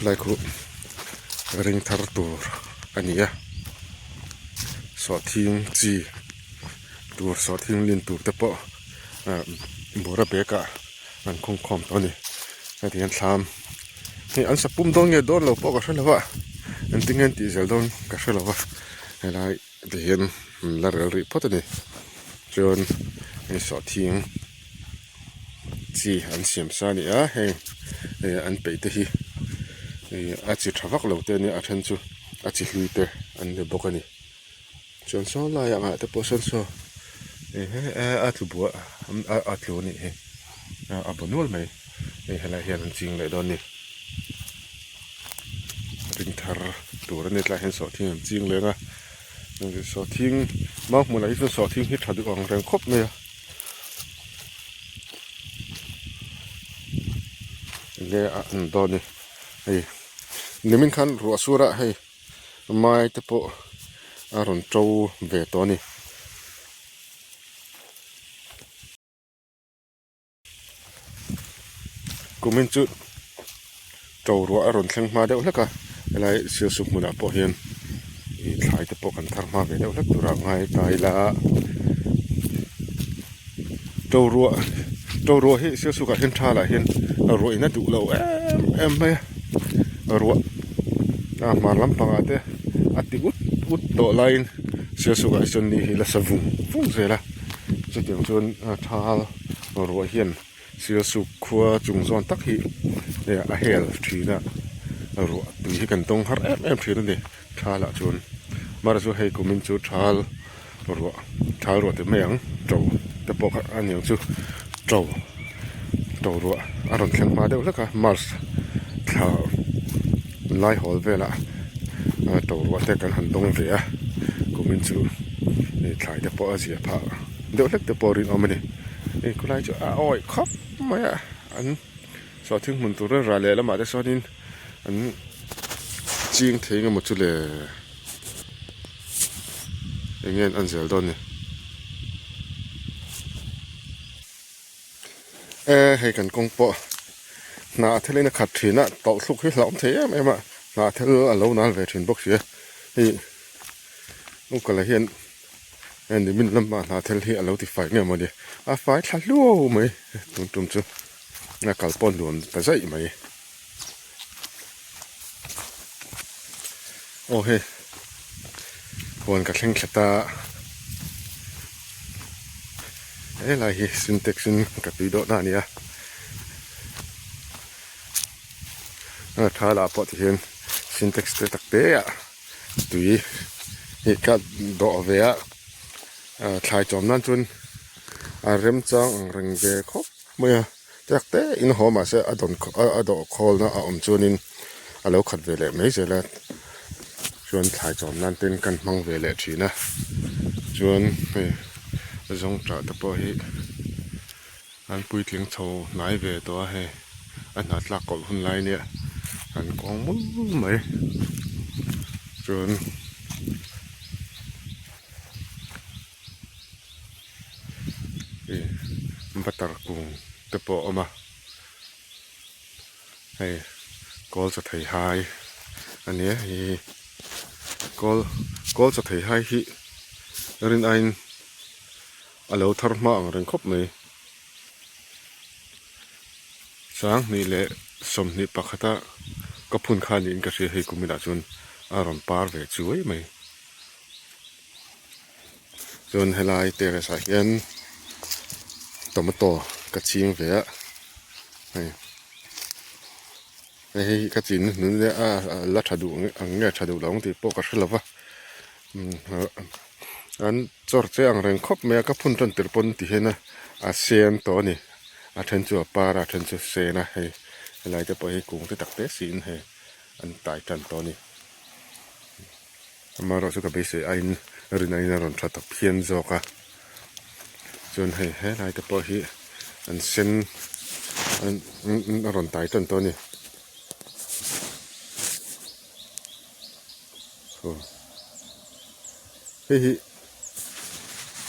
Khulai khu ring thar tur a ni a sawhthing chi tur sawhthing lin tur te pawh ah bawra bag ah an khung khawm tawh a ni heti hian thlam hei an sa pum dawn nge dawn lo pawh ka hre lo a engtin nge an tih zel dawn ka hre lo a helai ti hian an la rel rih phawt a ni chuan hei sawhthing chi an siam sa a ni a heng eh an peih te hi ih a chi tha vak lo te ania a then chu a chi hlui te an ni bawk a ni chuan saw laiah angah te pawh sawn saw a tlu buah a tlu a nih hi a bu nual mai hei helai hian an ching leh dawn a ni ring thar tur a ni tlaiah hian sawhthing an ching leng a sawhthing mau hmunah hi chuan sawhthing hi tha duh ang reng khawp mai a. Enge a an dawn ni hei nimin khan ruah sur a hei mai te pawh a rawn to ve tawh a ni. Kumin chu to ruah a rawn thleng hma deuh hlek a helai sialsuk hmunah pawh hian ih thlai te pawh kan thar hma ve deuh hlek tur a ngai ta ila to ruah to ruah hi sialsukah hian tha lah hian ruah in a duh lo em em mai a ruah a hmar lampangah te a ti ut ut tawh laiin sialsukah hi chuan ni hi la sa vung vung zel a chutiang chuan thal ruah hian Sialsuk khua chung zawn tak hi a hel thin a, ruah tui hi kan tawng har em em thin a ni thal ah chuan mara chu hei kumin chu thal ruah thal ruah ti mai ang to te pawh kha a niang chu to to ruah a rawn thleng hma deuh hlek a march thla lai hawl velah to ruah te kan han dawng ve a kumin chu thlai te pawh a zia phah deuh hlek te pawh rinawm a ni. Hei khawlai chu a awih khawp mai a an sawhthing hmun tur reng rah leh lamah te sawnin an ching thei eng emaw chu le eng nge an en zel dawn ni e hei kan kawng pawh hnah thil in a khat thin a tawlh thluk hi hlauhawm thei em em a hnah thil a lo nal ve thin bawk si a hei ukala hian. Hei nimin lamah hna thil hi a lo ti fai nge mawni a fai thla hluau mai tun tum chu a kal pawh nuam ta zaih mai aw hei huan ka thleng thla ta helai hi sintex in ka tui dawh na a ni a a tha lah pawh ti hian sintex te tak te ah. Tui hi ka dawh ve a thlai chawm nan chuan a remchang ang reng ve khawp mai a tak te in haw mahse a dawn a dawh khawl na a awm chuanin a lo khat ve leh mai zel a chuan thlai chawm nan ten kan hmang ve leh thin a chuan hei zawngṭah te pawh hi an puitling chho hnai ve tawh a hei a hna tlak kawlh hun lai nia an kawng mul mai chuan ih butter kung te pawh a awm a hei kawl chaw thei hai a nia hei hi kawl kawl chaw thei hai hi rin aiin a lo thar hma ang reng khawp mai. 2021 a ka phun kha niin ka hria hei kuminah chuan a rawn par ve chuai mai. Chuan helai terrace ah hian tomato ka ching ve a hei hei hi ka chin hnun a la tha duh ang nge tha duh lo ang tih pawh ka hre lo va an chawr che ang reng khawp mai a ka phun tan tirh pawn ti hian a sen tawh a ni a then chu a par a a then chu a sen a hei helai te pawh hi kung te tak te siin hei an tai tan tawh a ni amaherawhchu chu ka beisei aiin rin aiin a rawn tha ta phian zawk a chuan hei helai te pawh hi an sen a rawn tai tan tawh a ni. Hei hi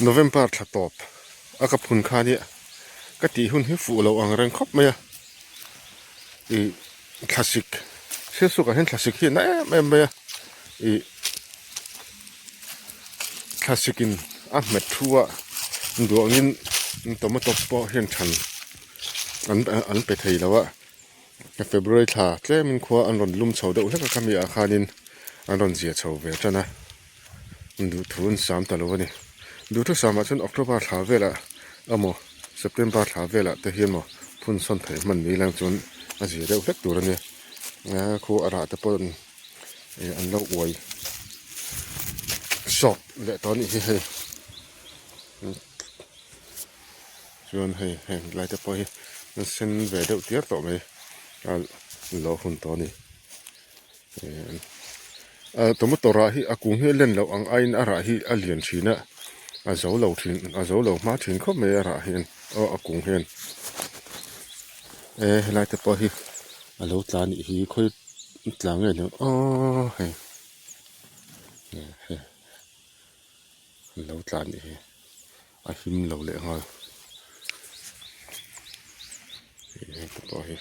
November thla tawp a ka phun kha nia ka tih hun hi fuh loh ang reng khawp mai a ih thlasik. Sialsukah hian thlasik hi a na em em mai a ih thlasikin a hmet thu a duangin tomato pawh hian than an an pe thei lo a February thla tlemin khua an rawn lum chho deuh hlek a khami ah khanin an rawn zia chho ve tan a duhthu an sam ta lo a ni duhthusam ah chuan October thla velah emaw September thla velah te hian maw phun sawn theih hman ni lang chuan a zia deuh hlek tur a nia khu a rah te pawh ih an lo uai sawk leh tawh a nih hi hei chuan hei heng lai te pawh hi an sen ve deuh tiar tawh mai a lo hun tawh a ni tomato rah hi a kung hi a len loh ang aiin a rah hi a lian thin a a zo lo thin a zo lo hma thin khawp mai a rah hian aw a kung hian e helai te pawh hi a lo tla anih hi khawi tla nge ni aw hei hei a lo tla anih hi a him lo leh nghal hei te pawh hi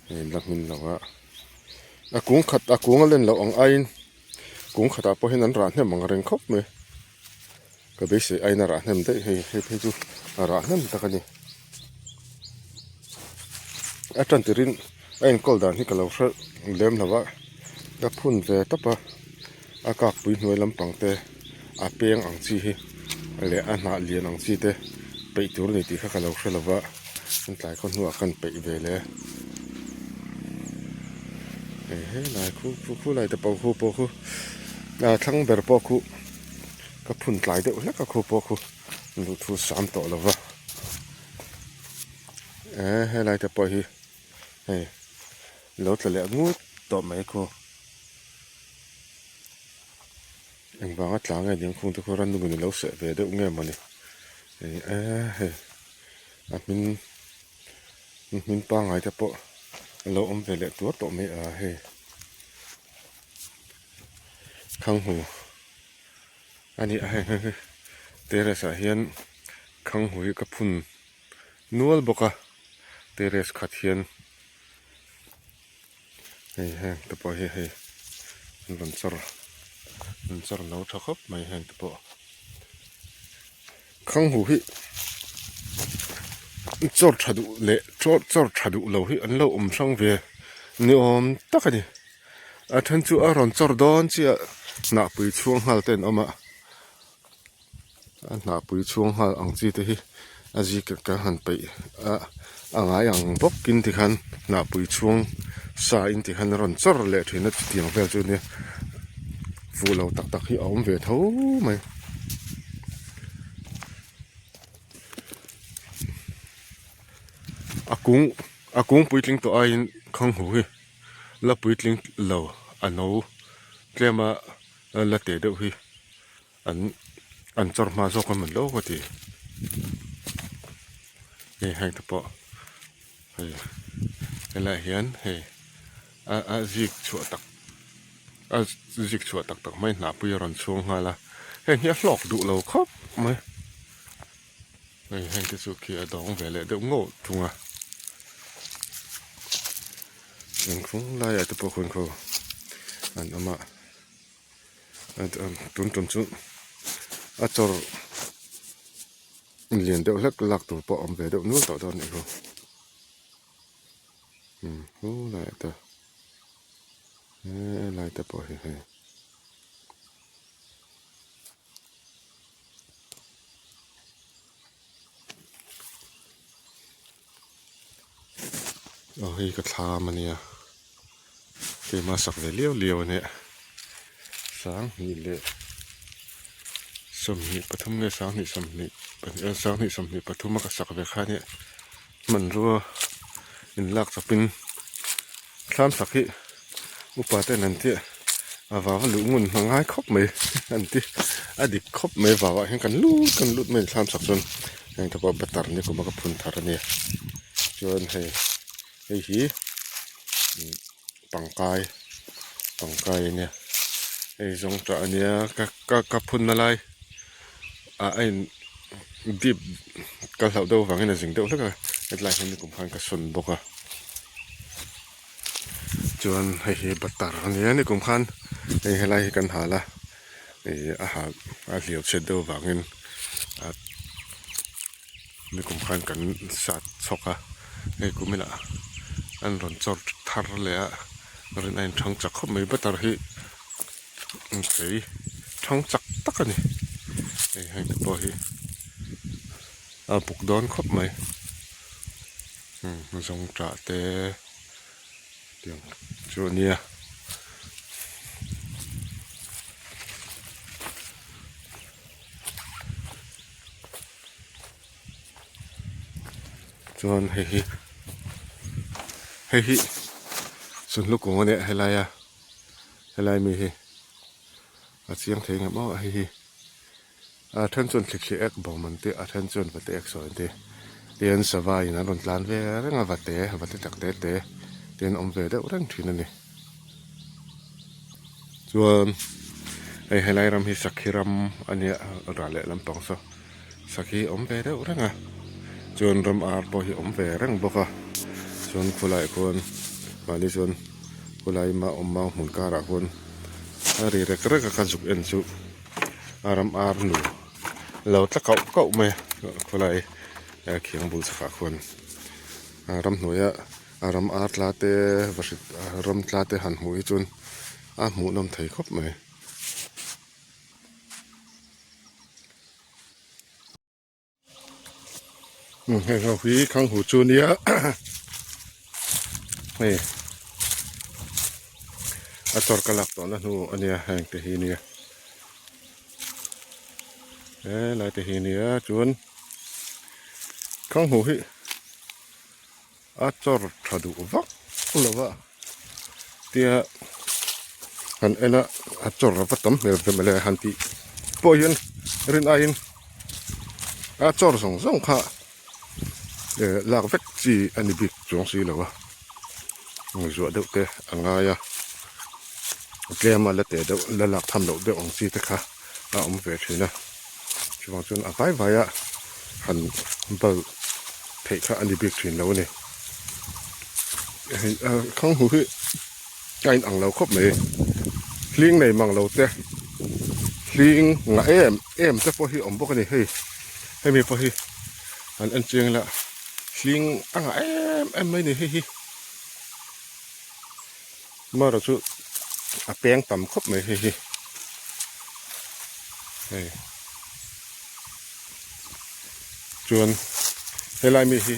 hei la hmin lo a a kung khat a kung a len loh ang aiin kung khatah pawh hian an rah hnem ang reng khawp mai ka beisei aiin a rah hnem daih hei hei phei chu a rah hnem tak a ni a tan tirin a enkawl dan hi ka lo hre lem lo a ka phun ve tawp a. A kakpui hnuai lampang te a peng ang chi hi leh a hnah lian ang chi te peih tur a ni tih kha ka lo hre lo va an tlai khaw hnuah khan peih ve le hei helai khu khu khu lai te pawh khu pawh khu a thlang ber pawh khu ka phun tlai deuh hlek a khu pawh khu duhthu sam tawh lo va e helai te pawh hi hei lo tla leh ngut tawh mai khu. Engvanga tla nge niang khung te khaw rannungin alo seh ve deuh nge mawni ih e hei a hmin hmin pangngai te pawh alo awm ve leh tuar tawh mai a hei khanghu a ni a hei hei terrace ah hian khanghu hi ka phun nual bawk a terrace khat hian. Hei heng te pawh hi hei an rawn chawr an chawr lo tha khawp mai heng te pawh khanghu hi chawr tha duh leh chawr tha duh lo hi an lo awm hrang ve ni awm tak a ni a then chu a rawn chawr dawn chiah hnahpui chhuang nghal te an awm a. A hnahpui chhung nghal ang chi te hi a zik kan han peih a a ngai ang bawkin tikhan hnahpui chhung sa in tikhan a rawn chawr leh thin a chutiang vel chu nia fuh lo tak tak hi a awm ve tho mai. A kung a kung puitling tawh aiin khanghu hi la puitling lo a no tlem a la teh deuh hi. An an chawr hma zawk a man lo ka ti hei heng te pawh hei helaiah hian hei a a zik chhuah tak a zik chhuah tak tak mai hnahpui a rawn chhung nghal a heng hi a hlawk duh lo khawp mai hei heng te chu khi a dawng ve leh deuh ngawh thung a engkhaw laiah te pawh khawn khaw an awm a. Tun tum chu a chawr lian deuh hlek lak tur pawh a awm ve deuh nual tawh dawn a nih hi umm helaiah te helai te pawh hi hei. Aw hei ka thlam a nia keimah sak ve liau liau a nia sanghnih leh 23 nge sanghnih sawmhnih pahnih sanghnih sawmhnih pathum a ka sak ve kha a nia hmanrua inlak chawpin thlam sak hi upa ten an tia a vava luh ngun a ngai khawp mai an ti a dik khawp mai vavah hian kan lut kan lut mai thlam sak chuan heng te pawh butter ni kum a ka phun thar a nia chuan hei hei hi pangkai pangkai a nia hei zawng tah a nia ka ka ka phun na lai ah a in dip ka hlauh deuh avangin a zing deuh hlek a hetlai hian nikum khan ka sawn bawk a. Chuan hei hi butter a nia nikum khan hei helai hi kan hal a ih a hal a hliau chhiat deuh avangin a nikum khan kan sat chhawk a hei kum inah an rawn chawr thar leh a rin a inthang chak khawp mai butter hi thei thang chak tak a ni hei heng te pawh hi a buk dawn khawp mai zawngṭah te. Tiang chu a nia. Chuan hei hi hei hi sunhlu kung a nia helai a helai mi hi a chiang thei ngam maw hei hi. A then chuan thli ek bawm an tih a then chuan vate ek sawi an ti tin sava in an rawn tlan ve reng a vate vate tak te te te an awm ve deuh reng thin a ni chuan hei helai ram hi sakhi ram a nia ral leh lampang saw sakhi awm ve deuh reng a chuan ram ar pawh hi awm ve reng bawk a chuan khulaiah khuan mahni chuan khulai awm mau hmun karah khuan a ri rek rek a ka zuk en chu. A ram ar nu lo tla kauh kauh mai a khawlai khiang bul chhakah khuan ramhnuaia a ram ar tla te vahrit ram tla te han hmuh hi chuan a hmuhnawm thei khawp mai. Heng ho hi khang hu chu nia hei a chawr ka lak tawhna hnu a nia heng te hi nia helai te hi nia chuan khang hu hi a chawr tha duh vak lo va tia han en a a chawr a va tam hmel ve mawle han tih pawh hian rin aiin a chawr zawng zawng kha eh lak vek chi a ni bik chuang si lo a zuah deuh te a ngai a tlem a la teh deuh la lak tham loh deuh ang chi te kha a awm ve thin a chuvang chuan a vai vai a han bal theih kha a ni bik thin lo a ni hei a khang hmuh hi a in ang lo khawp mai hling nei mang lo te hling ngah em em te pawh hi a awm bawk a ni hei hemi pawh hi an en chiang ila hling a ngah em em mai a ni hei hi marawh chu a peng tam khawp mai hei hi hei. Chuan helai mi hi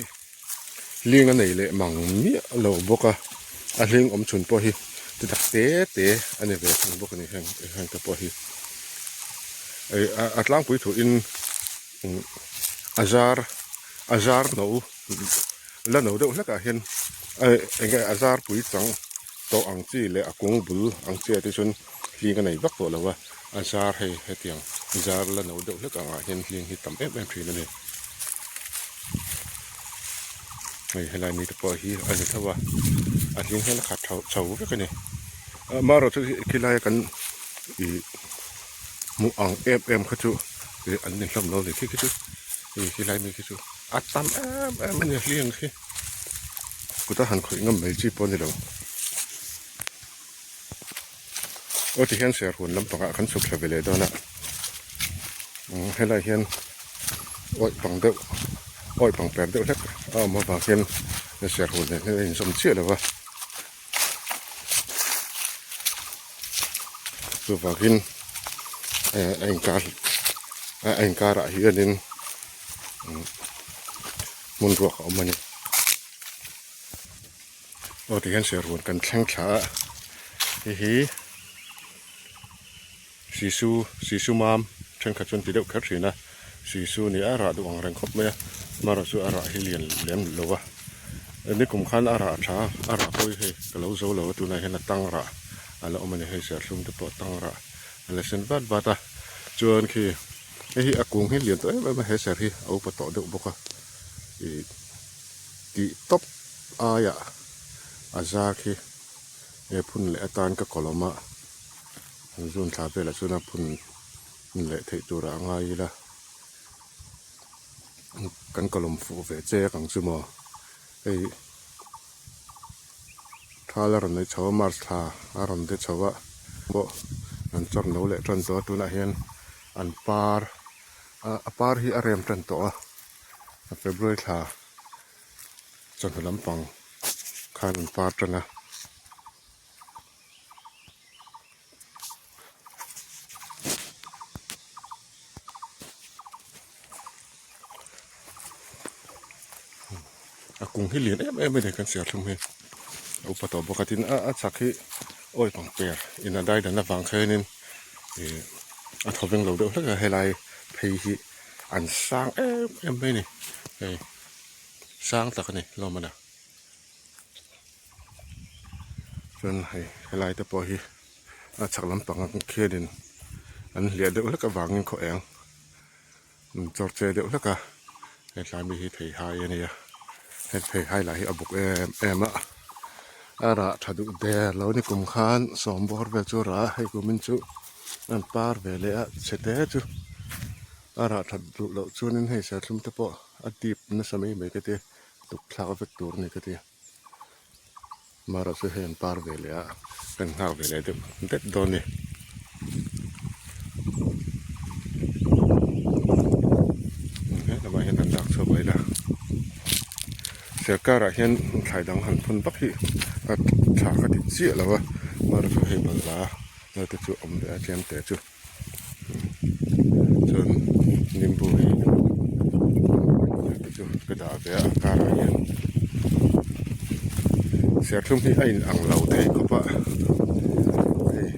hling a nei leh mang miah lo bawk a a hling awm chhun pawh hi ti tak te te a ni ve thung bawk a ni heng heng te pawh hi a tlangpui thu in a zar a zar no la no deuh hlek ah hian eng nge a zar pui chang tawh ang chi leh a kung bul ang chi ah te chuan hling a nei vak tawh lo a a zar hei hetiang zar la no deuh hlek ang ah hian hling hi tam em em thin a ni hei helai mi te pawh hi a ni tho a a hling hian a khat chho chho vek a ni amaherawhchu khilai a kan ih hmuh ang em em kha chu ih an ni hlawm lo a ni khi khi chu ih khilai mi khi chu a tam em em a ni hling khi kut a han khawih ngam mai chi pawh a ni lo. Aw ti hian serhun lampangah kan chhuk thla ve leh dawn a helai hian awih pang deuh awih pang per deuh hlek a awm avang hian serhun nen hian a inzawm chiah lo va chuvangin a inkar a inkarah hianin hmun ruak a awm a ni. Aw tihian serhun kan thleng thla a hei hi sisu sisu mam thenkhat chuan ti deuh kher thin a sisu ni a rah duh ang reng khawp mai a amaherawh chu a rah hi lian lem lo a nikum khan a rah tha a rah pawh hi hei ka lo zo lo a tunah hian a tang rah a la awm a ni hei serthlum te pawh a tang rah a la sen vat vat a chuan khi hei hi a kung hi lian tawh em em a he ser hi a upa tawh deuh bawk a ih. Tih tawp aiah a zar khi he phun leh atan ka kawlawm a an zun thla velah chuan a phun leh theih turah a ngai ila kan kawlawm fuh ve che ang chu maw hei. Thal a rawn nei chho a, March thla a rawn de chho a pawh an chawr no leh tan tawh a, tunah hian an par a par hi a rem tan tawh a, February thla chawhnu lampang khan an par tan a. A kung hi lian em em a ni kan serthlum hi a upa tawh bawk a tin a chak hi awi pangper in a dai dan avang khianin ih a thaw veng lo deuh hlek a helai phei hi an sang em em mai a ni hei sang tak a ni hlawm a la. Chuan hei helai te pawh hi a chhak lampang ang khianin an hliah deuh hlek avangin khaw eng an chawr che deuh hlek a hetlai mi hi theihai a nia he theihai lah hi a buk em em a a rah tha duh der lo ni kum khan sawm bawr vel chu a rah a hei kumin chu an par ve leh a chhe te chu a rah that duh loh chuanin hei serthlum te pawh a dip nasa mai mai ka ti. Tuk thlak vek tur a ni ka ti. Marawh chu hei an par ve leh a, kan nghak ve leh deuh det dawn a ni. Helamah hian an lak chhuak mai la. Serkar ah hian thlai dang han phun vak hi a tha ka ti chiah lo a, marawh chu hei balhla te chu awm leh a tlem te chu. Chuan nimbu hi te chu ka dah ve a a karah hian serthlum hi a in ang lo thei khawp a hei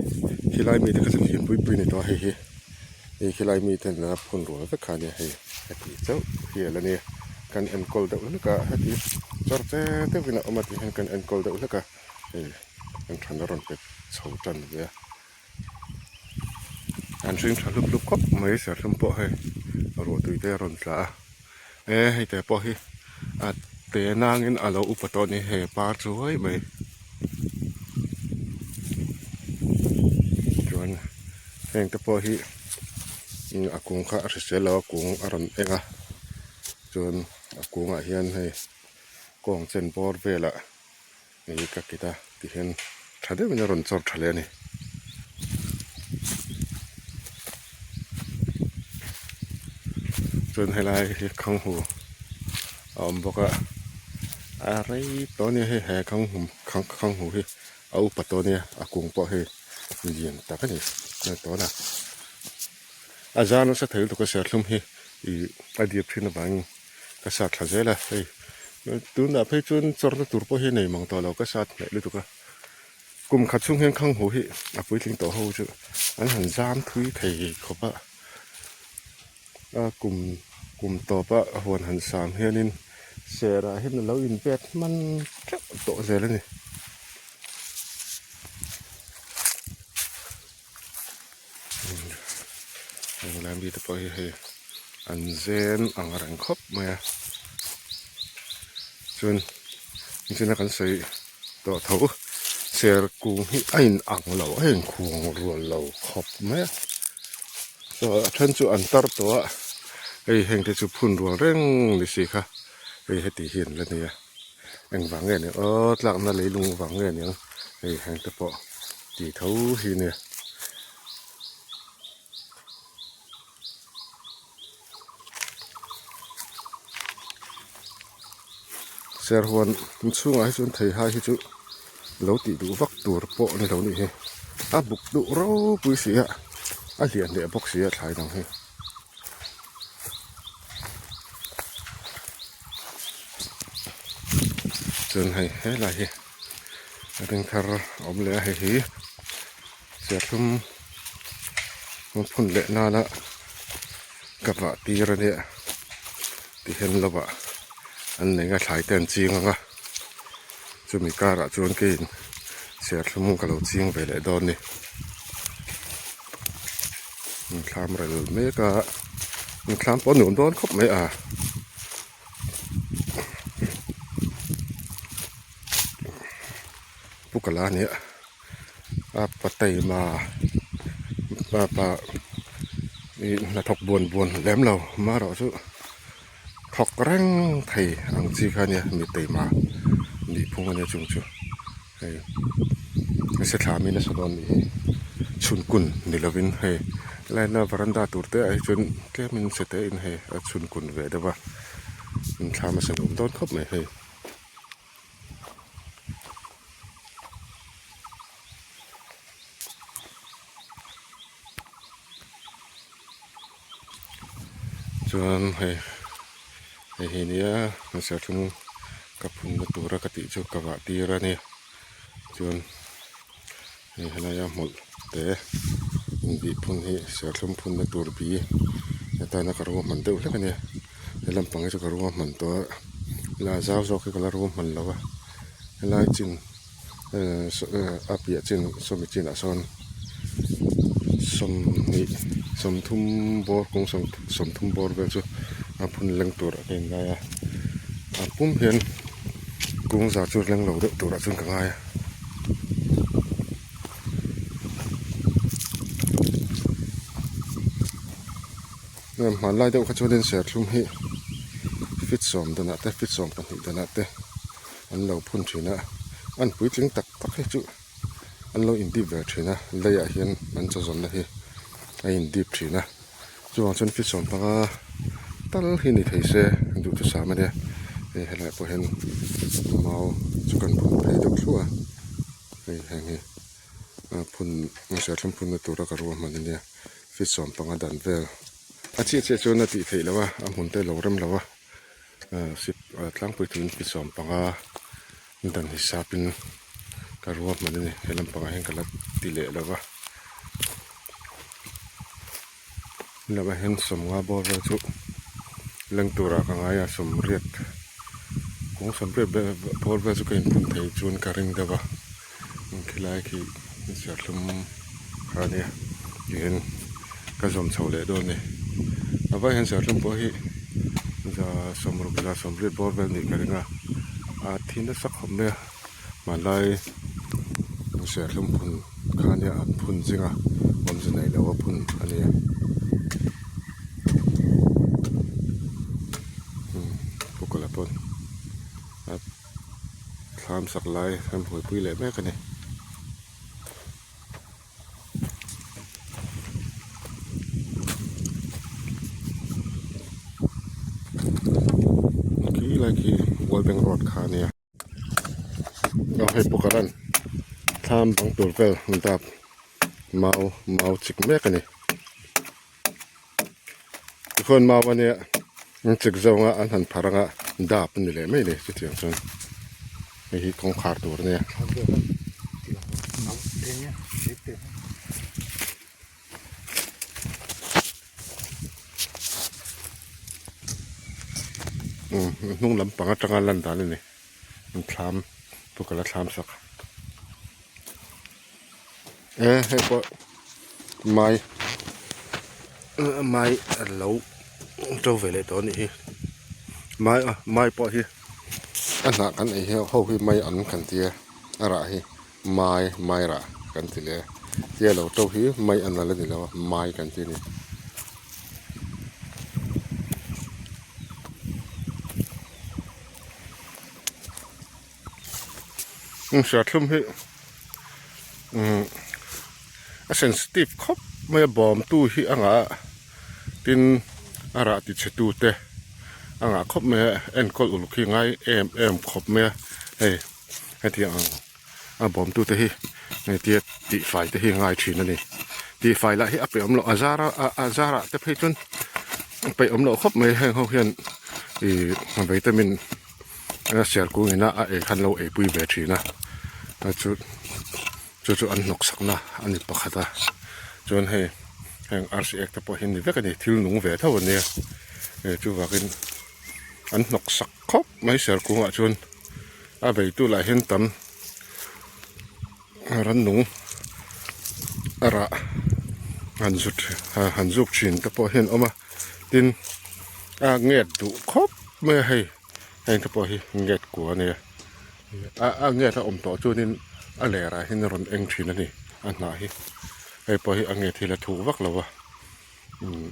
khilai mite kha chu hlim pui pui a ni tawh a hei hi hei khilai mite an la phun rual vek kha a nia hei heti chauh hi a la nia kan enkawl deuh hlek a heti chawr che deuhin a awm a tih hian kan enkawl deuh hlek a hei an than a rawn pe chho tan ve a. An hring tha hlup hlup khawp mai serthlum pawh hei ruah tui te a rawn tla a e hei te pawh hi a te nangin a lo upa tawh a ni hei a par chuai mai chuan heng te pawh hi a kung kha a hrisel lo a kung a rawn eng a chuan a kungah hian hei kawng chen bawr velah. Hei ka kit a tihian tha deuhin a rawn chawr tha leh a ni. Chuan helai hi khanghu a awm bawk a a rei tawh a nia hei he khanghu khanghu hi a upa tawh a nia a kung pawh hei lian tak a ni tawna a zar nasa thei lutuk a serthlum hi ih a dip thin avangin. Ka sat thla zel a hei tunah phei chuan chawrna tur pawh hi a nei mang tawh lo ka sat hmeh lutuk a kum khat chhung hian khang hu hi a puitling tawh ho chu an han zam thui thei khawp a a kum kum tawp a huan han sam hianin serah hian a lo invet hman teuh tawh zel a ni. Heng mi te pawh hi hei an zen ang reng khawp mai a chuan nichina kan sawi tawh tho ser kung hi a in ang lo a in khuang rual lo khawp mai a chaw a then chu an tar tawh a hei heng te chu phun rual reng ni si kha hei heti hi an la ni a. Engvang nge nia aw tlakna leilung vang nge nia hei heng te pawh tih tho hi nia. Serhuan chhungah hi chuan theihai hi chu lo tih duh vak tur pawh a ni lo nih hi a buk duh ropui si a a lian leh bawk si a thlai dang hi. Chuan hei helai hi a ring thar a awm leh a hei hi serthlum phun leh nana ka vah tir a nia tihian lovah an nei a thlai te an ching ang a chumi karah chuan keiin serthlum ka lo ching ve leh dawn a ni. Thlam rel mek a thlam pawh a nuam dawn khawp mai a. Pu ka la nia a pa taima pa pa ih hnathawk buan buan lem lo amaherawhchu thawk reng thei ang chi kha ania mi taima nih phung ania chung chu. Hei nasa thla mi nasa dawn nih hi chhun kun ni lovin hei helai na varanda tur te ah hi chuan tlemin chhe te in hei a chhun kun ve deuh a thla hmasa nuam dawn khawp mai hei. Chuan hei hei hi nia hmeichhe thum ka phunna tura ka tih chu ka vah tir a nia chuan hei helaia hmawlh te inbih phun hi serthlum phunna tur bi atana ka ruahman deuh hlek a nia he lampang hi chu ka ruahman tawh a la zau zawk hi ka la ruahman lo a helai chin. A piah chin sawmi chinah sawn sawmhnih sawmthum bawr kawng sawmthum bawr vel chu a phun leng tur a ka inngai a a pum hian kawng za chu leng lo deuh turah chuan ka ngai a. Hmanlai deuh kha chuanin serthlum hi feet sawm danah te feet 12 danah te. An lo phun thin a, an puitling tak tak hi chu an lo indip ve thin a, leiah hian an chaw zawnna hi a indip thin a, chuvang chuan feet 15 tal hi ni thei se duhthusam a nia, hei helaiah pawh hian mau chu kan phun phei deuh thluah a, hei heng hi phun serthlum phunna tura ka ruahman a nia feet 15 dan vel a chiah chiah chuan a tih theih loh a, a hmun te a lo rem lo a. Sip tlangpui turin pi 15 dan hisapin ka ruahman a ni he lampangah hian ka la ti leh lo va lamah hian 50 bawr vel chu leng turah ka ngai a 80 kawng 80 bawr vel chu ka inphun thei chuan ka ring deuh a khilai khi serthlum kha a nia tihian ka zawm chho leh dawn a ni a vai hian serthlum pawh hi za 60 za 80 bawr vel nih ka ring a a thi nasa khawp mai a hmanlai serthlum phun kha ania an phun zing a awmze nei lo a phun a ni a kawkawlh pawn a. Thlam sak lai an buaipui leh mek a ni. Khi lai khi World Bank Road kha a nia. Aw hei Pukaran thlam bang tur vel dap mau mau chik mek a ni. Tikhuan mau a nia an chik zawnga an han phar anga dap a ni leh mai a ni chutiang chuan hei hi kawngkhar tur a nia. Umm hnung lampang atanga lan dan a ni an thlam tukala thlam sak. E hei pawh mai mai a lo to ve leh tawh a nih hi mai a mai pawh hi a hnah kan ei hi ho hi mai an kan tia a rah hi mai mai rah kan ti leh a tia lo to hi mai an la ni lo a mai kan ti a ni. Serthlum hi a sensitive khawp mai a bawmtu hi a ngah a tin a rah ti chhe tu te a ngah khawp mai a enkawl uluk hi ngai em em khawp mai a hei hetiang ang a bawmtu te hi engtia tihfai te hi ngai thin a ni tihfai lah hi a peih awm loh a zar a a zarah te phei chuan a peih awm loh khawp mai heng ho hian ih vitamin. A sial kung ina a ei khan lo eipui ve thin a a chu chu chu an hnawk sakna a ni pakhat a chuan hei heng arsi ek te pawh hi ni vek a ni thil nung ve tho a nia eh chuvangin an hnawk sak khawp mai sial kungah chuan a beitu lah hian tam rannung a rah han zut han zuk thin te pawh hian a awm a tin a nget duh khawp mai a hei. Heng te pawh hi nget kua a nia a a nget a awm tawh chuanin a lerah hian a rawn eng thin a ni a hnah hi hei pawh hi a nget hi la thuk vak lo a umm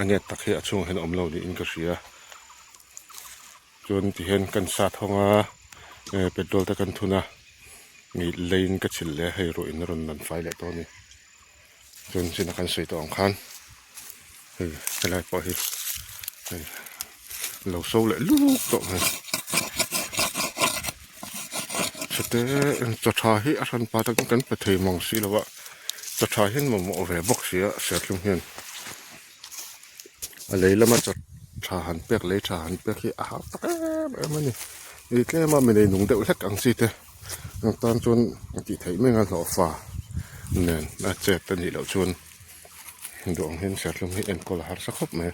a nget tak hi a chhungah hian a awm lo niin ka hria chuan tihian kan sat hawng a eh petrol te kan thun a. Mi leiin ka chhilh leh a hei ruah in a rawn nan fai leh tawh a ni. Chuan china kan sawi tawh ang khan hei helai pawh hi hei lo so leh luk tawh mai. Chute chaw tha hi a hran pa takin kan pe thei mang si lo a, chaw tha hian mamawh ve bawk si a serthlum hian a lei lama chaw tha han pek lei tha han pek hi a hau tak em em a ni. Ni tlema mi nei nung deuh hlek ang chi te. Ang tan chuan a tih theih mai ang a hlawhfa nen a chet a nih loh chuan duh ang hian serthlum hi enkawl a harsa khawp mai.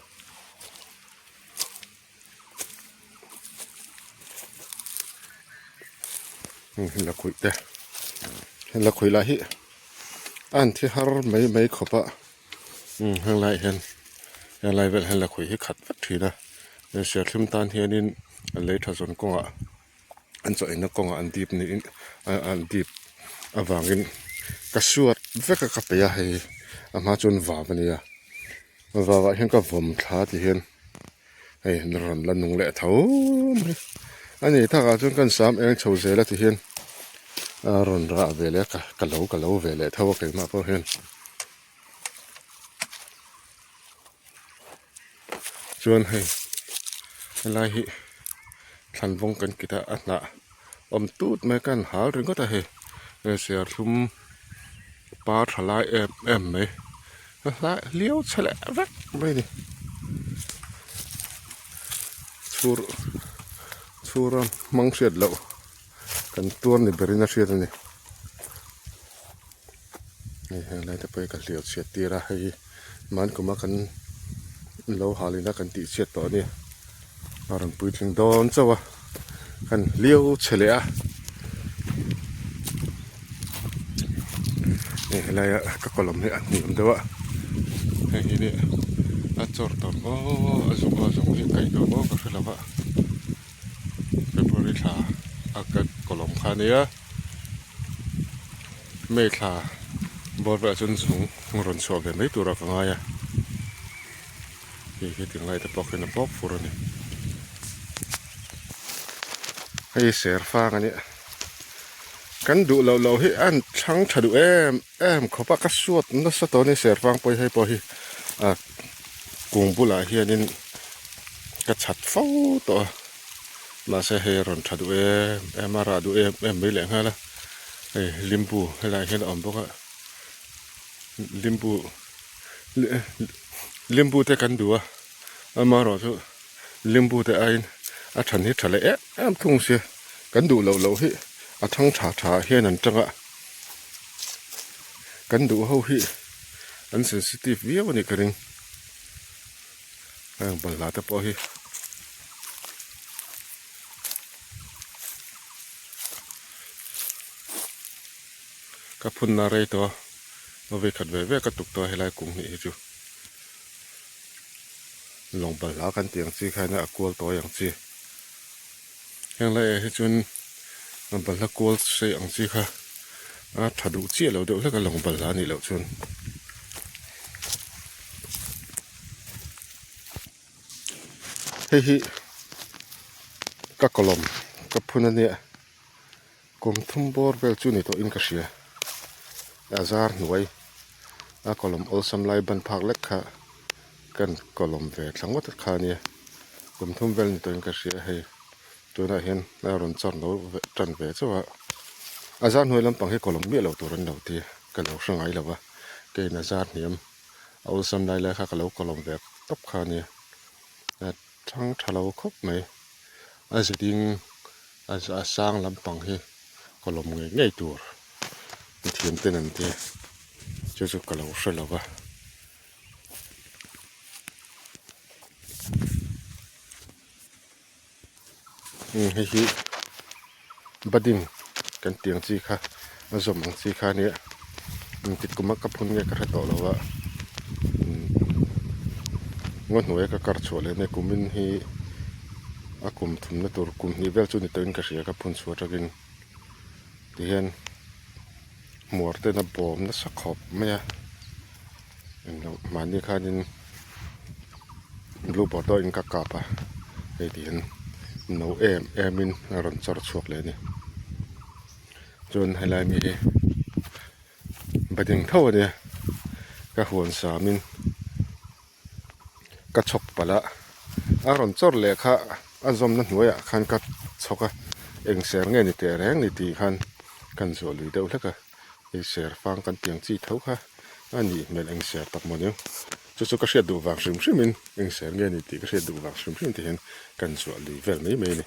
Heng hi lakhuih te he lakhuih lah hi a han thi har mai mai khawp a heng laiah hian helai velah hian lakhuih hi khat vek thin a serthlum tan hianin a lei tha zawn kawngah. an chaw eina kawngah an dip niin an dip avangin ka suat vek a ka peih a hei a hma chuan vau a nia vau ah hian ka vawm thla ti hian hei rawn la nung leh tho mai a ni takah chuan kan sam eng chho zel a ti hian a rawn rah ve leh a ka lo ka lo ve leh tho a keimah pawh hian. Chuan hei helai hi thlan vawng kan kit a a hnah awm tut mai ka han hal ringawt a hei serthlum par tha lai em em mai a hlai hliau chhe leh vek mai a ni chhur chhura hmang hriat loh kan tuar ni berin a hriat a ni. Hei helai te pawh hi ka hliau chhiat tir a hei hman kuma kan lo hal ina kan tih chhiat tawh a ni a rawn puitling dawn chauh a kan hliau chhe leh a hei helaia ka kawlawm hi a hniam deuh a hei hi nih a chawr tawp aw a zung a zung hi kaih tawp aw ka hre lo va February thla a ka kawlawm kha a nia. May thla bawr velah chuan zung rawn chhuah ve mai turah ka ngai a hei hi tinglai te pawh khian a bawk fur a ni hei ser fang a nia kan duh loh loh hi a thlang tha duh em em khawp a ka suat nasa tawh a ni ser fang pawh hi hei pawh hi a kung bulah hianin ka chhat fo tawh a. Mahse hei a rawn tha duh em em a rah duh em em mai leh nghal a hei limbu helaiah hian a awm bawk a limbu limbu te kan duh a amaherawh chu limbu te aiin a than hi tha leh em em thung sia kan duh loh loh hi a thang tha tha ah hian an tang a kan duh ho hi an sensitive viau a nih ka ring heng balhla te pawh hi ka phunna rei tawh a a vei khat ve ve ka tuk tawh a helai kung hnih hi chu lawng balhla kan tih ang chi kha nia a kual tawi ang chi heng lai ah hi chuan balhla kual sei ang chi kha a tha duh chiah lo deuh hlek a lawng balhla a nih loh chuan. Hei hi ka kawlawm ka phun a nia kum thum bawr vel chu ni tawhin ka hria a zar hnuai a kawlawm awlsam lai ban phak lek kha kan kawlawm ve thla ngawt kha a nia kum thum vel ni tawhin ka hria hei tunah hian a rawn char no tan ve chauh a a zar hnuai lampang hi kawlawm miah lo tur an lo ti ka lo hre ngai lo va keiin a zar hniam. A awlsam lai lai kha ka lo kawlawm ve tawp kha a nia a thang tha lo khawp mai a ze ding a sang lampang hi kawlawm ngei ngei tur mithiam ten an tia chu chu ka lo hre lo va. Hei hi budding kan tih ang chi kha a zawm ang chi kha a nia engtik kuma ka phun nge ka hre tawh lo a ngaw hnuaia ka kar chhuah leh nia kumin hi a kum thumna tur kum hnih vel chu ni tawhin ka hria ka phun chhuah atangin tihian hmuar ten a bawm nasa khawp mai a englo mahni khanin blue bottle in ka kap a hei ti hian no em em in a rawn chawr chhuak leh a ni. Chuan helai mi hi batting tho a nia ka huan samin ka chhawk palh a a rawn chawr leh kha a zawmna hnuaiah khan ka chhawk a eng ser nge ni teh reng ni tih khan kan zuah lui deuh hlek a hei ser fang kan tiang chi tho kha a nih hmel eng ser tak maw niang chu chu ka hriat duh vang hrim hrim in eng ser nge ni tih ka hriat duh vang hrim hrim te hian kan zuah lui vel mai mai a ni.